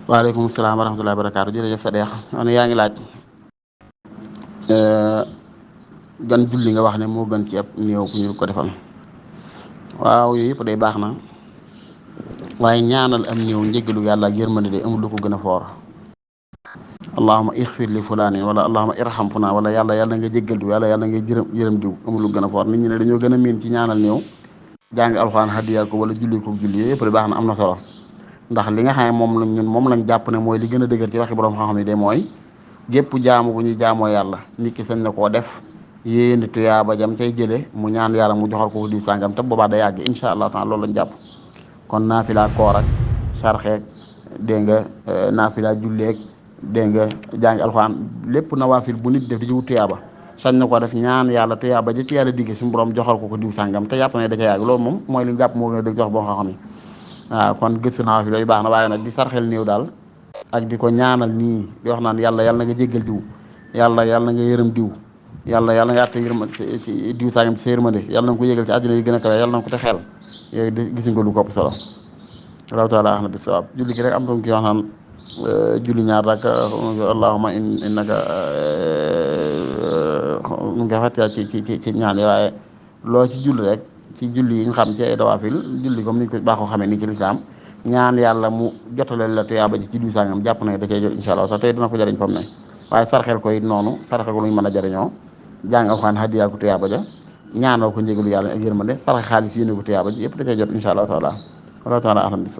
waaleykum salaam wa rahmatullahi wa barakaatu jërëjëf sa deex man yaa ngi laaj gan julli nga wax ne moo gën ci ab néew bu ñu ko defal. waaw yooyu yëpp day baax na waaye ñaanal am néew njéggalu yàlla ak yërmande de amul lu ko gën a foor. allahuma ixfir li fulaanin wala allahuma irham fulaan wala yàlla nga jéggal diw yàlla nga yërëm diw amul lu gën a foor. nit ñi ne dañoo gën a miin ci ñaanal néew jàng alxuraan hadiyaal ko wala julli ko julli yooyu yëpp de baax na am na solo. ndax li nga xam ne moom lañ jàpp ne mooy li gën a dëgër ci waxi borom xam-xam yi de mooy gépp jaamu bu ñuy jaamoo yàlla nit ki sañ na koo def yéeni tuyaaba jam cay jële mu ñaan yàlla mu joxal ko diw sàngam te boobaa day yàgg incha allah taala loolu lañ jàpp. kon naafila koor ak sarxeek dégg nga naafila julleeg dégg nga jàng alxuraan lépp nawaafil bu nit def di ci wut tuyaaba sañ na ko def ñaan yàlla tuyaaba ji ci yàlla digge suñu borom joxal ko diw sàngam te yàpp ne da ca yàgg loolu moom mooy li ñu jàpp moo gën a dëgg jox boo xam ne waaw kon gëstu naa fi looyu baax na waaye nag di sarxel néew daal ak di ko ñaanal nii di wax naan yàlla na nga jéggal diw yàlla na nga yërëm diw yàlla nga àtte yërëm ci diw sangam ci sa yërmande yàlla na nga ko yégal ci àddina yi gën a kawe yàlla na nga ko te xeel yooyu gisuñ ko lu ko ëpp solo wallahu taala ahna bi sawaab julli gi rek am tam ki wax naan julli ñaar rak allahumma innaka mu nga fàtte ci ñaan yi waaye loo ci julli rek ci julli yi nga xam ci ay dawaafil julli comme niñ ko baaxoo xamee ni ci lislaam ñaan yàlla mu jotale la tuyaaba ji ci diw sangam jàpp na da cee jot incha allah sax tey dina ko jëriñ fam ne waaye sarxel ko it noonu sarxel ko luñ mën a jëriñoo jàng alxuraan hadiya ko tuyaaba ja ñaanoo ko njégalu yàlla ak yërmande sarxe xaalis yéene ko tuyaaba ji yëpp da cee jot incha allah taala wallahu taala alam bis